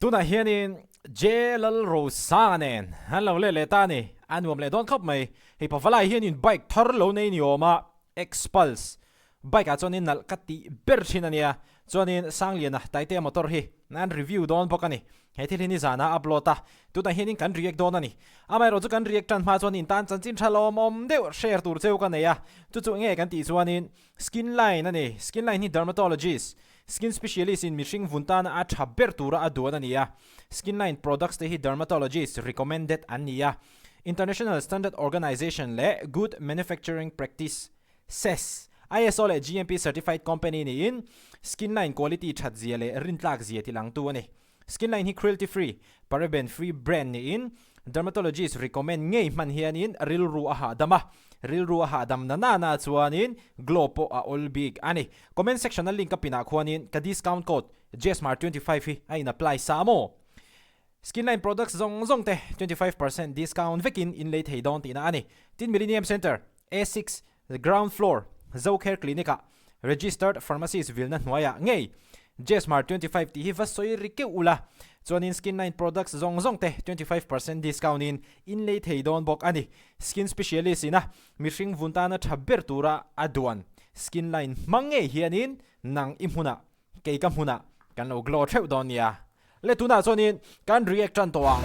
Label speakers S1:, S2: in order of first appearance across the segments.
S1: Tunah hianin J Lalrosanga nen an lo let leh ta a ni. A nuam leh dawn khawp mai. Hei Pavalai hianin bike thar lo nei ni awm a, Xpulse bike ah chuanin nalh ka tih ber thin a nia. Chuanin Sangliana Taitea motor hi an review dawn bawk a ni. He thil hi nizanah a upload a, tunah hianin kan react dawn a ni. Amaherawh chu kan react tan hma chuan in tan chanchin tha lawmawm deuh share tur cheu ka nei a. Chu chu nge kan tih chuanin Skin line a ni. Skin line hi dermatologist, skin specialist in mihring vun tana a tha ber tura a duan a ni a. Skin line products te hi dermatologist recommended an ni a. International Standard Organization leh Good Manufacturing Practices, ISO leh GMP certified company niin skin line quality that zia leh rintlak zia tilangtu a ni. Skinline hi cruelty free, paraben free brand niin dermatologist recommend ngei hman hianin rilru a hahdam a, rilru a hahdam na na na chuanin glow pawh a awl bik a ni. Comment section a link a pinah khuanin ka discount code JSMAR 25 hi a in apply sa maw? Skinline products zawng zawng te 25% discount vekin in lei thei dawn tihna a ni. Tin Millennium Centre, A6, Ground floor, Zocare Clinic ah Registered Pharmacist vilna hnuaiah ngei Jesmar 25 tih hi va sawi ri keuh ula, chuanin Skin Line products zawng zawng te 25% discount in in lei thei dawn bawk a ni. Skin Specialist ina mihring vun tana tha ber tura a duan Skin Line hmang ngei hianin nang i hmunah Kei ka hmunah kan lo glow theuh dawn nia. Le tunah chuanin kan react tan tawh ang.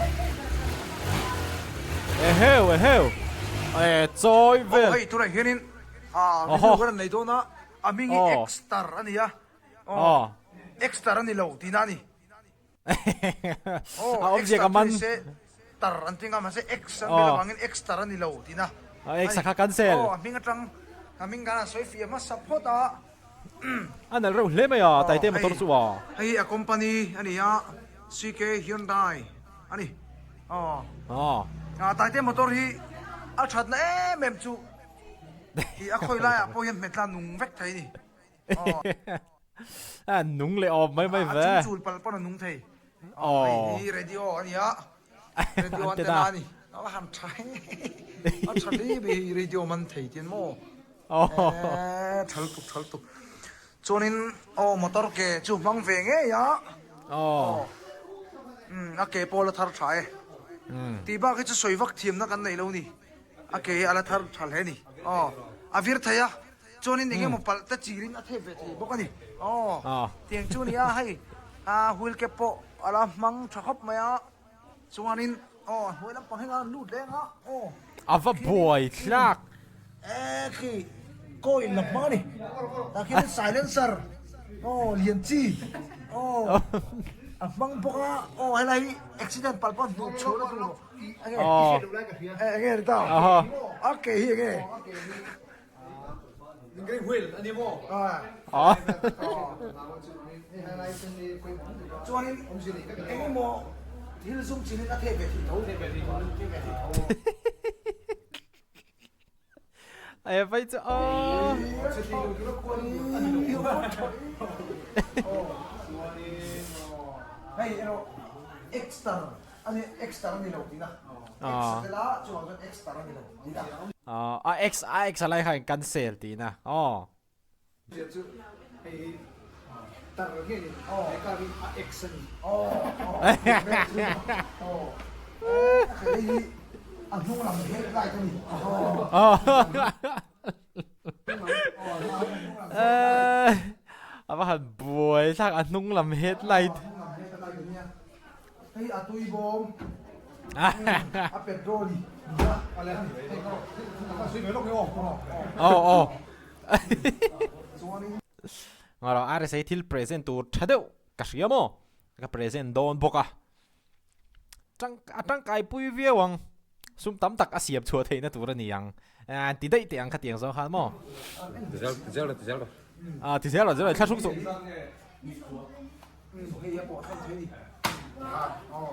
S1: Eheu eheu e chawi vel.
S2: Aw hei tunah hianin video kan rawn nei dawn a, a hming hi X-tar a ni a, aw X-tar a ni lo tihna a ni.
S1: A awmzia ka man.
S2: Tar an ti ngam mahse X an bel avangin X tar a ni lo tihna.
S1: X a kha cancel.
S2: Aw a hming atang a hming kan han sawi fiah hmasa phawt a.
S1: A nalh reuh hle mai a Taite motor chu a.
S2: Hei a company a ni a CK Hyundai a ni. Aw. Taite motor hi a thatna em em chu i a khawi laiah pawh hian hmetla nung vek thei a ni.
S1: A nung leh awm mai mai ve.
S2: A chung chul palh pawn a nung thei. Aw. Hei hi radio a nia. Radio antenna a ni. A han tha he. A tha hle mai hei radio man thei tin maw.
S1: Aw.
S2: Thal tuk thal tuk. Chuanin aw motor ke chu hmang ve ngei a.
S1: Aw.
S2: A ke pawh la thar tha e. Tih bak hi chu sawi vak thiamna kan nei lo ni. A ke hi a la thar tha hle a ni. Aw. A vir thei a. Chuanin eng emaw palh te chirin a thep ve thei bawk a ni. Aw. Tiang chu a ni a, hei a wheel cap pawh a la hmang tha khawp mai a. Chuanin aw a hnuai lampang heng a lut leng a. Aw.
S1: A va buai thlak.
S2: E khi coil la hmang a ni. Tah khian silencer aw lian chi aw a hmang bawk a. Aw helai hi accident palh pawh hnuh chhuah na tur enge enge ni ta a ke hi enge. Chuanin eng emaw thil zum chin in a theh ve thei tho.
S1: Ai vai chu aw.
S2: Hei erawh extra a ni extra a ni lo tihna. X a tel a chuvang chuan extra a ni lo tihna.
S1: A x a x a lai kha in cancel tihna aw.
S2: Zia chu hei hi tar nge ni he car hi a x a ni aw aw hei hi a hnung lam headlight a ni
S1: aw. A va han buai thlak a hnung lam headlight.
S2: Hei a tui bawm a petrol i
S1: Aw aw. Ngaro RSA thil present tur tha deuh ka hria maw ka present dawn bawk a. Tang a tangkai pui viau ang sum tam tak a siam chhuah theihna tur a ni ang an ti daih teh ang khatiang zawng khan maw.
S3: Ti zel ti zel ti zel rawh.
S1: Ah ti zel rawh ti zel rawh thla hruk suh.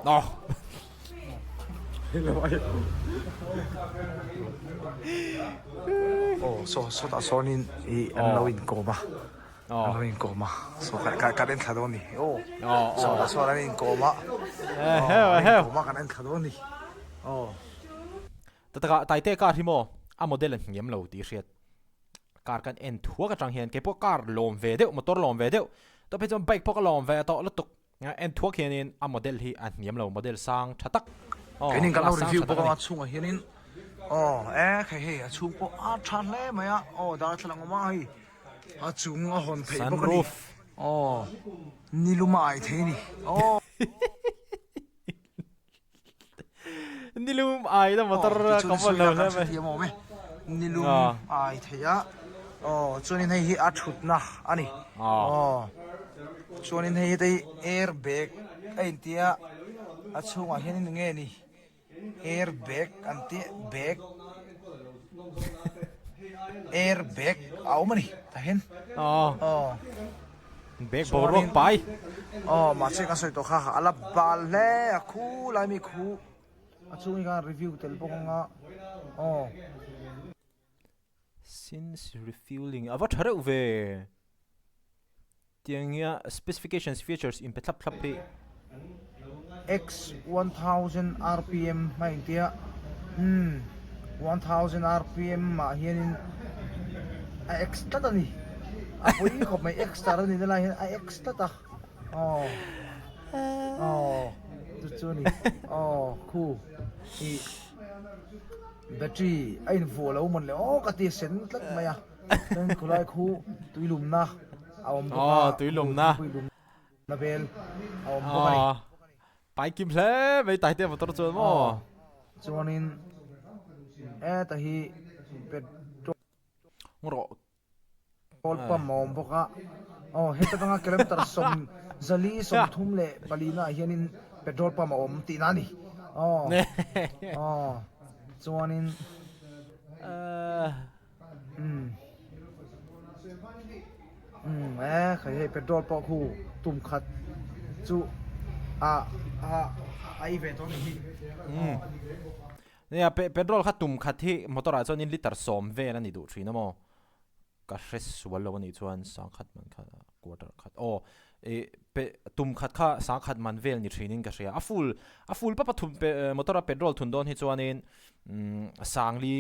S1: Aw.
S2: Aw saw sawtah sawnin ih an lo inkawm a. An lo inkawm a, saw ka kan en thla dawn ni aw saw saw an inkawm a
S1: eheu eheu
S2: inkawm a kan en thla dawn ni aw.
S1: Tataka Taite car hi maw a model a hniam lo tih hriat car kan en thuak atang hian keipawh car lawm ve deuh motor lawm ve deuh tawh phei chuan bike pawh ka lawm ve tawh lutuk. En thuak hianin a model hi a hniam lo, model sang tha tak. Aw,
S2: Keinin kan lo
S1: class sang
S2: review
S1: tha tak
S2: bawk
S1: a
S2: a
S1: ni.
S2: chhungah hianin aw e hei hei a chhung pawh a tha hle mai a aw darthlalang awm a hei a chung a hawn theih bawk a ni
S1: Sunroof.
S2: aw nilum a ai thei a ni aw.
S1: Nilum ai na motor
S2: Aw
S1: ka
S2: tichuan
S1: vawn lo
S2: sawi
S1: hle
S2: kan
S1: mai.
S2: hrethiam awm e. Nilum
S1: Aw.
S2: ai thei a. Aw chuanin hei hi a thutna a ni.
S1: Aw.
S2: Aw chuanin hei hi te hi air bag a intia a chhungah hianin eng nge ni air bag an tih bag air bag a awm a ni tah hian.
S1: Aw.
S2: Aw.
S1: Bag boruak pai.
S2: Aw mahse kan sawi tawh kha a la bal hle a khu lai mi khu a chhung hi khan review tel bawk anga aw.
S1: Since refueling a va tha reuh ve tiang hian specifications features in pe thlap thlap hi.
S2: X 1000 rpm a intia umm 1000 rpm ah hianin a X tlat a ni a pui khawp mai X tar a nihna lai hian a X tlat a aw aw chu chu a ni aw khu ih battery a invuah lo mawn le aw ka ti sen tlat mai a chuan khulai khu tuilumna a awm bawk a
S1: aw tuilumna.
S2: Na bel a awm bawk a ni.
S1: Aw pai kim hle mai Taite motor chuan maw?
S2: Aw chuanin heta hi petrol
S1: Rawh
S2: pump a awm bawk a, aw heta atanga kilometer 40 34 naah hianin petrol pump a awm tihna a ni. Aw aw chuanin Umm umm e khai hei petrol pawh khu tum khat chu a a a ei ve tawh a ni hi.
S1: Umm nia petrol kha tum khat hi motor ah chuan in liter sawm vel a ni duh thin a maw ka hre sual lo a nih chuan sangkhat man kha quarter khat aw ih pe tum khat kha sangkhat man vel ni thin in ka hria a full a full papa thun pe motor a petrol thun dawn hi chuan in Umm Sangli,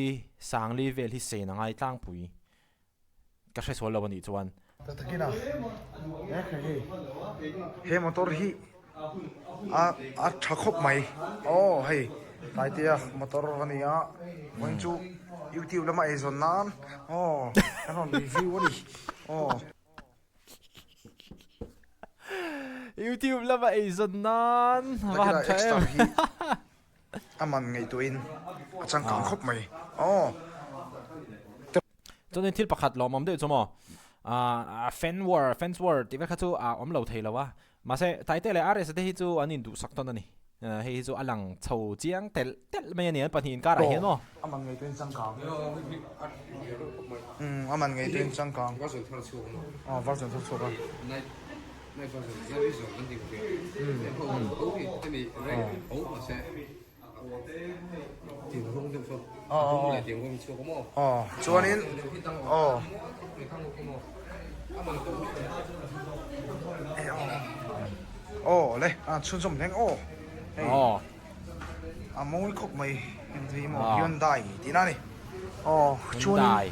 S1: Sangli vel hi sein a ngai tlangpui. Ka hre sual lo a nih chuan.
S2: Ta takin a, he hei hei, he motor hi a a tha khawp mai. Aw hei Taitea motor a ni a, vawiin chu youtube lama eizawn nan aw kan rawn review a ni aw.
S1: YouTube lama eizawn nan a va han tha em.
S2: A man ngaihtuahin a changkang khawp mai aw.
S1: Chuanin thil pakhat lawmawm deuh chu maw ah fan war fans war tih vel kha chu a awm lo thei lo a mahse Taite leh RS te hi chu an induhsak tawn a ni hei hi chu a lang chho chiang telh telh mai a ni an pahnih inkarah hian maw.
S2: A man ngaihtuahin changkang umm a man ngaihtuahin changkang aw version thar chhuak a. Aw chuanin aw aw le a chhunzawm hleng aw hei a mawi khawp mai engthei maw Hyundai tihna a ni aw chuanin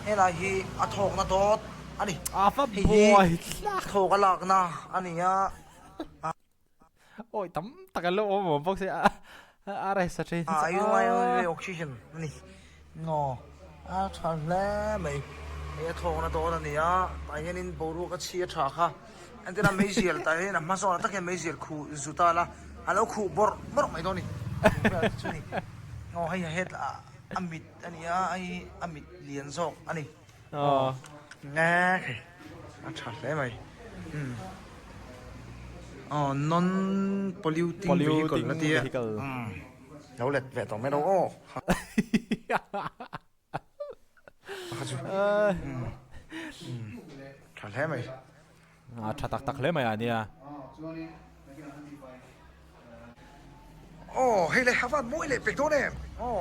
S2: helai hi a thawkna dawt a ni
S1: A va
S2: hei hi
S1: buai thlak.
S2: thawk a lakna a ni a.
S1: Awi tam tak an lo awm awm bawk si a a rest a then
S2: A a oxygen a ni aw a tha hle mai hei a thawkna dawn a ni a tah hianin boruak a chhi a tha kha entirna meizial tah hian a hma zawnah tak hian meizial khuh zu ta la a lo khuh bawrh bawrh mai dawn a ni chu ni aw hei hetah a mit a ni a hei a mit lian zawk a ni.
S1: Aw.
S2: Nge hei a tha hle mai. Umm. Aw non polluting vehicle a tia. Umm. Lo let ve tawh mai lo aw. Kha chu. Umm. Tha hle mai.
S1: A tha tak tak hle mai a nia.
S2: Aw hei le a van mawi leh pek dawn em aw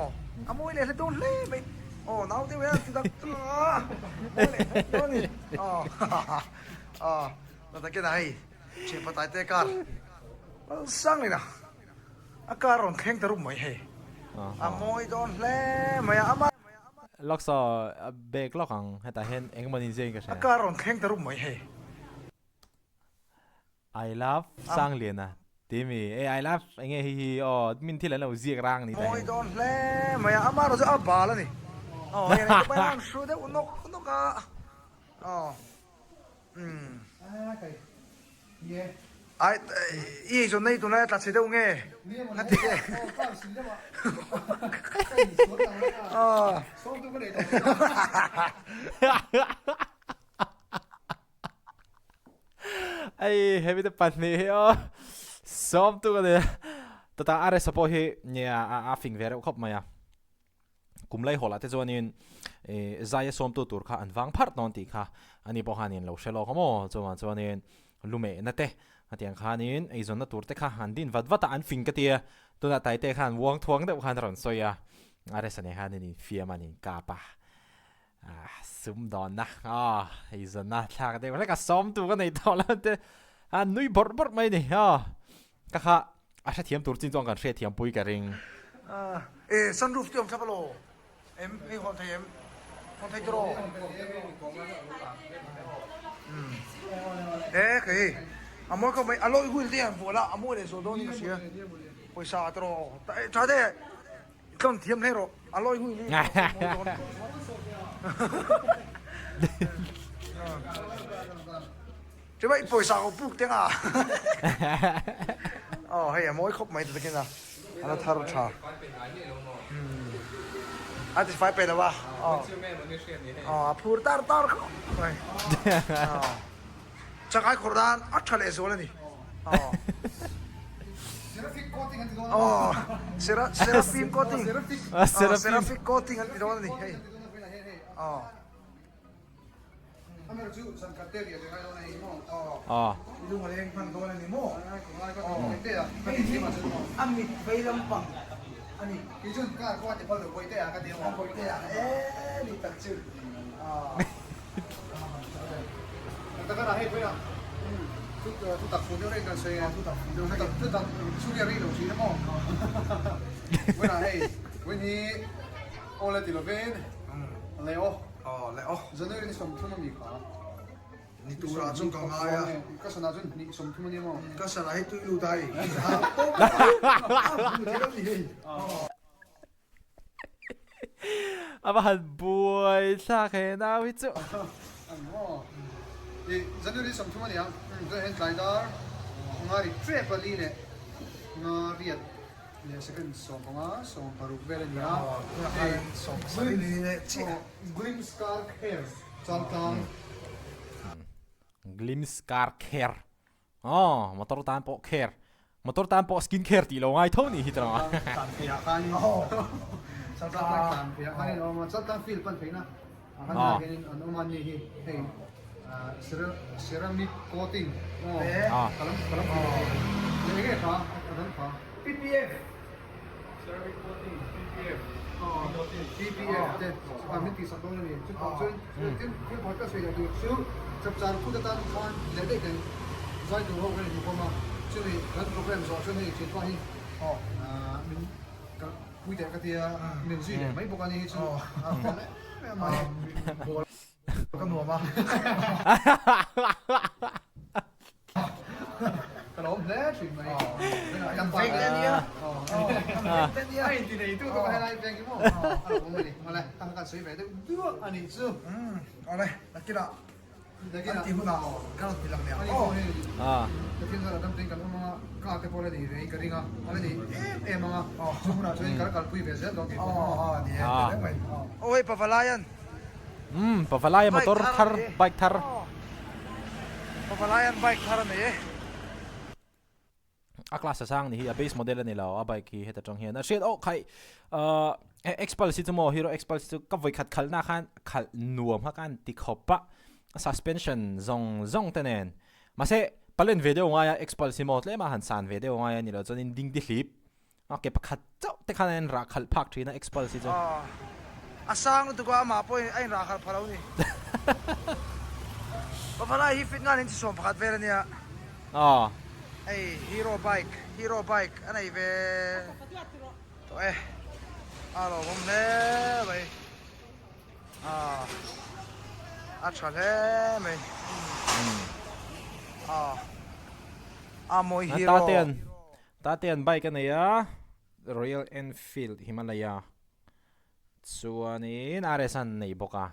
S2: a mawi leh hle dawn hle mai aw nau deuh hian ti dak dak a mawi leh hle dawn a ni aw aw ta takin a hei thianpa taite car sang leh a a car rawn thleng ta rum mai hei a mawi dawn hle mai a ama
S1: Lawk saw bag lawk ang hetah hian engemaw ni zia in ka hria.
S2: A car rawn thleng ta rum mai hei.
S1: I love Sangliana tih mi e I love enge hi hi aw min thil an lo ziak rang ni ta
S2: Mawi dawn hle mai a, ama erawh chu a bal a ni. Aw hei an hei an hru deuh nawk nawk a. Aw umm. Ai i eizawn na hi tunlai a tla chhe deuh nge? Nga ti nge? Aw.
S1: Ei hemi te pahnih hi aw sawm tuk a ni tata RS pawh hi nia a fing ve reuh khawp mai a kum lai hawlah te chuanin eh zai a sawmtu tur kha an vang pharh dawn tih kha ani pawh khanin lo hre lawk a maw chuvang chuanin lumehna te hetiang khanin eizawnna tur te kha an din vat vat a an fing ka tia tunah Taite khan uang thuang deuh khan a rawn sawi a RS-a nen khan an infiam a an inkap a. Ah, sumdawnna, aw, eizawnna thlak deuh hlek a sawmtu ka nei tawh lo te a nui bawrh bawrh mai ni, aw, ka kha a hrethiam tur chin chuan kan hriatthiam pui ka ring.
S2: Ah, e, sunroof te awm thlap alaw? Em, hei hawn thei em? Hawn thei tawh rawh. Umm, e, kei hei, a mawi khawp mai, alloy wheel te hian vuah la, a mawi leh zual dawn in ka hria, pawisa te rawh, tha te. I tlawn thiam hle rawh, a lawi hui hi mawi dawn. Chuba i pawisa ko puk teng a. Aw hei a mawi khawp mai ta takin a, a la thar tha. A ti fai pe lo a. Aw a phur tar tar khawp mai. Chakai khawrh dan a tha leh zual a ni.
S1: Seraphic
S2: coating. Seraphic coating an ti dawn a ni hei. A mit vei lampang a ni. E ni tak chu. Ni turah chuan ka ngai a. Ka sana hi tui lut a hei.
S1: A va han buai thlak he nau hi chu.
S4: I January 30 a nia, chuan hian tlai dar ngari trep a li leh nga riat leh second 15 16 vel a nia. Glimpse car care chaltlang.
S1: Glimpse car care Aw, motor tan pawh care, motor tan pawh skin care tih lo ngai tho nih hi tawng a.
S4: Tlan phei ah khan tlan phei ah khan in awm a, chaltlang field pan theihna ah khan ah hian an awm a ni hi hei ceramic coating aw ka lam ka lam eng nge kha a dang kha
S2: PPF
S4: ceramic coating PPF PPF te min tihsak dawn a ni chutah chuan Tin, thil pakhat ka sawi leh tur chu chapchar kut atan khan leh daih kan zai tur ho kan inhmukhawm a, chumi kan program zawh chuan hei thianpa hi min kalh pui teh ka tia, min zui leh mai bawk a ni hi chu a fel em em a ni.
S2: Bawl ka nuam a.
S4: Ka lawm hle thin mai.
S2: Kan veng te ania. Kan veng te ania.
S4: A inti nei tu te pawh helai veng hi maw. A lawm a ni. Awle, ka kan sawi ve deuh duah a nih chu.
S2: Awle, nakinah kan ti hunah ka rawn ti lang leh ang aw.
S4: Ka thil zat a dam tein kan awm anga, ka te pawh la nei ve in ka ring a, a la nei em em anga, chu hunah chuan ka la kalpui ve zel dawn kei pawh.
S2: Aw, ni e, ti reng mai. Aw hei Pavalaian.
S1: Umm Pavalai a motor thar bike thar.
S2: Pavalai an bike thar a nei e.
S1: A class a sang ni hi a base model a ni lo a bike hi heta tang hian a hriat oh khai uh Xpulse hi chu maw Hero Xpulse hi chu ka vawi khat khalh na khan khalh nuam kha khan ti khawp a suspension zawng zawng te nen mahse palen ve deuh ngai a Xpulse hi maw tlem a han san ve deuh ngai a ni lo chuan in ding di hlip Ok pakhat chauh te khan a in rah khalh phak thin a Xpulse hi chu.
S2: Aw a sang lutuk a amah pawhin a in rah khalh pha lo ni. Pavalai hi fit ngan in chi 11 vel a nia.
S1: Aw.
S2: Hei hero bike hero bike a nei ve tawh e. A lawmawm hle mai. Aw a tha hle mai. Aw. A mawi hero.
S1: Tatean Tatean bike a nei a Royal Enfield Himalaya chuanin RS an nei bawk a.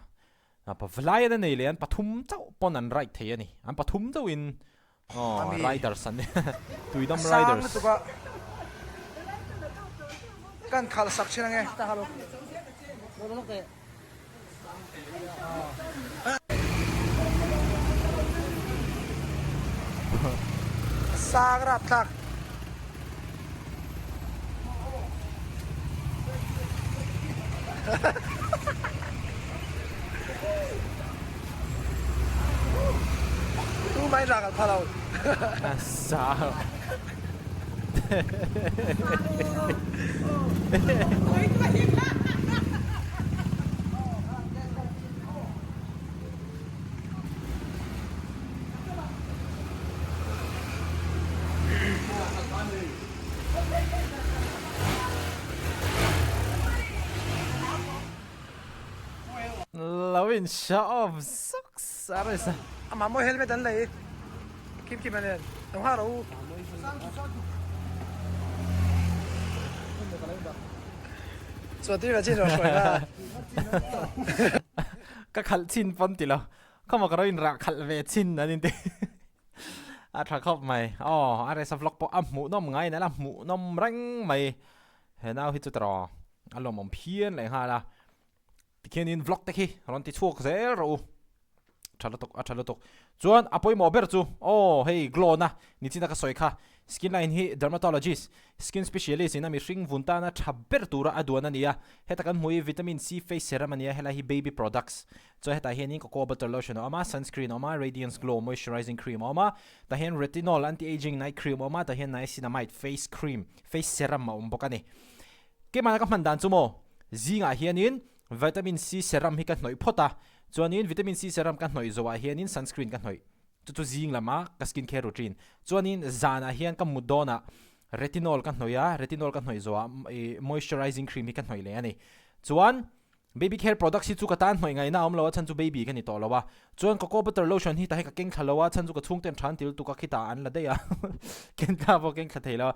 S1: Pavlai an nei leh an pathum chauh pawn an ride thei a ni. An pathum chauhin aw riders an ni. Tuidam riders.
S2: A sang lutuk a. Kan khalh sak thin ange. Sang rapthlak. Tu mai rak al phalo.
S1: Sang. Lo in show off zuk sar a sa.
S2: Amah mawi helmet an lei kim kim a nen lo nghak rawh u. Chuan tir a chin rawh hruai na.
S1: Ka khalh chin pawn ti lo. Khawmaw ka ro in rah khalh ve chin an inti. A tha khawp mai. Aw, a resa vlog pawh a hmuhnawm ngai in a la hmuhnawm reng mai. He nau hi chu tawh a lawmawm phian leh nghal a. Tikhianin vlog te khi rawn ti chhuak zel rawh u. Tha lutuk, a tha lutuk. Chuan a pawimawh ber chu, aw hei glow na nichina ka sawi kha. Skin line hi dermatologist, skin specialist in a mihring vun tana tha ber tura a duan a ni a. Heta kan hmuh hi vitamin C face serum a ni a, helai hi baby products. Chuan hetah hianin cocoa butter lotion a awm a, sunscreen a awm a, radiance glow moisturizing cream a awm a, tah hian retinol anti-aging night cream a awm a, tah hian niacinamide face cream, face serum a awm bawk a ni. Keimahna ka hman dan chu maw, zingah hianin vitamin C serum hi ka hnawih phawt a, chuanin vitamin C serum ka hnawih zawhah hianin sunscreen ka hnawih. Chu chu zing lama ka skin care routine. Chuanin zanah hian ka mut dawnah retinol ka hnawih a, retinol ka hnawih zawhah moisturizing cream hi ka hnawih leh a ni. Chuan Baby care products hi chu ka tan hnawih ngaihna a awm lo a chhan chu baby ka ni tawh lo a, chuan cocoa butter lotion hi tahi ka keng thla lo a chhan chu ka chhungten than til tuk a khitah an la daih a ken thla pawh keng thla thei lo a,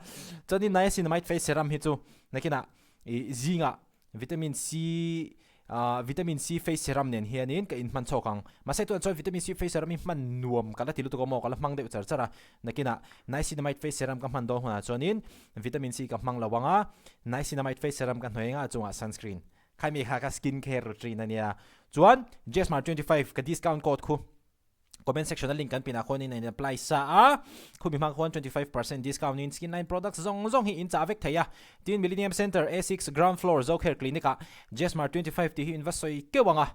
S1: chuanin niacinamide face serum hi chu nakinah ih zingah vitamin C ah vitamin C face serum nen hianin ka inhman chhawk ang, mahse tunah chuan vitamin C face serum hi hman nuam ka la ti lutuk a maw ka la hmang deuh char char a, nakinah niacinamide face serum ka hman dawn hunah chuanin vitamin C ka hmang lo ang a, niacinamide face serum ka hnawih anga a chungah sunscreen Khaimi kha ka skin care routine a nia. Chuan Jesmar 25 ka discount code khu comment section a link kan pinah khuanin a in apply sa a, khumi hmang khuan 25% discount in skin line products zawng zawng hi in chah vek thei a. Tin Millennium Centre A6 ground floor Zocare Clinic ah Jesmar 25 tih hi in va sawi keuh ang a,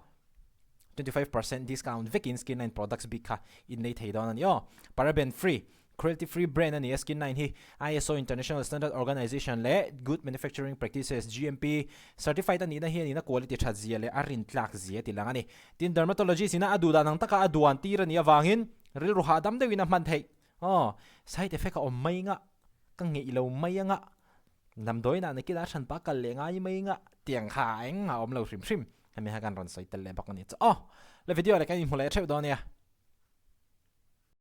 S1: 25% discount vekin skin line products bik kha in lei thei dawn a ni aw. Paraben free. Cruelty Free brand a ni a, Skin Line hi ISO International Standard Organization leh Good Manufacturing Practices, GMP, certified a nihna hianin a quality that zia leh a rintlak zia a ti lang a ni. Tin, dermatologist ina a duh dan ang taka a duan tir a nih avangin rilru hahdam deuhin a hman theih. Aw, side effect a awm mai nga, ka ngeih lo mai anga, damdawiinah nakinah a hranpa kal leh ngai mai nga tiang kha engmah a awm lo hrim hrim. Hemi kha kan rawn sawi tel leh bawk a ni chu. Aw, le video leh kan inhmu leh theuh dawn nia.